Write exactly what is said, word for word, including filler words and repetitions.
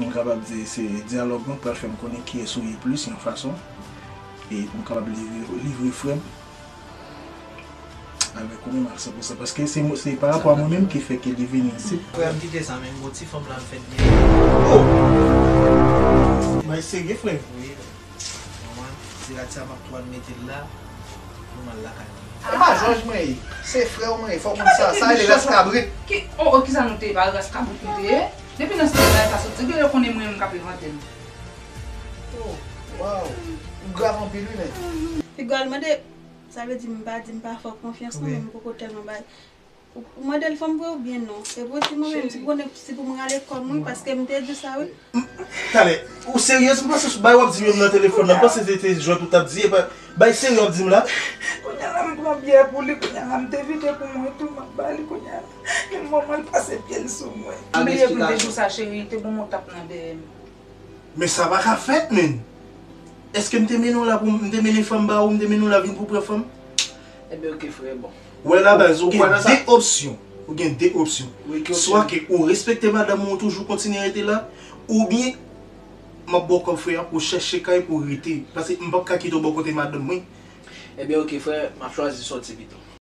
M kapab di se dyalòg lan k pral fè m konnen kiyès ou ye plis yon fason. E pou m kapab livre, livre frè m avèk ou menm a san pou san. Paske se, se pa rapò a mwen menm ki fè ke li vini isit. Frè m kite sa, men bon ti fanm la m fèt byen. Oh! Bay serye, frè. Wi. Manman, se la ti a m ap tou al mete l la pou m al lakay mwen. E pa Jòj mwen ye. Se frè w mwen ye. Fò w konn sa. Sa rele ras kabrit. Ki, oh, oh, kisa nou te ye? Pa ras kabrit nou te ye? Depi nan sitèl la, e pa soti. Genlè konnen mwen menm k ap envante l. Oh, waw. Ou grav anpil, wi, men. Piga l mande, sa vle di m pa di m pa fè w konfyans, non, men m poko tèlman bay. Ou, ou mande l fè m vre oubyen non? E pou di mwen menm, si pou konnen, si pou mwen rale kò m, wi, paske m te di sa, wi. Talè, ou serye? M panse sou bay w ap di menm nan telefòn nan, m panse se te jwèt ou t ap di, e pa bay serye w ap di m la. Kounye a la, m pran byè pou li, kounye a la, m te vide pou mwen tou, m ap ba li kounye a la. Men manman l pase pye l sou mwen. M bliye pou l te di w sa, cheri, te bon mwen t ap nan dèyè m. Men sa pa ka fèt, menn. Èske m te mennen w la pou m te mennen fanm ba ou, m te mennen w la vin pou pran fanm? Ebyen, oke, frè, bon. Ou wè la baz, ou gen de opsyon. Ou gen de opsyon. Wi, ki opsyon? Swa ke ou respekte madanm ou, ou toujou kontinye rete la, oubyen m ap ba w kòb frè a pou w chèche kay pou w rete. Paske m p ap ka kite w bò kote madanm mwen. Ebyen, oke, frè, m ap chwazi sòti pito.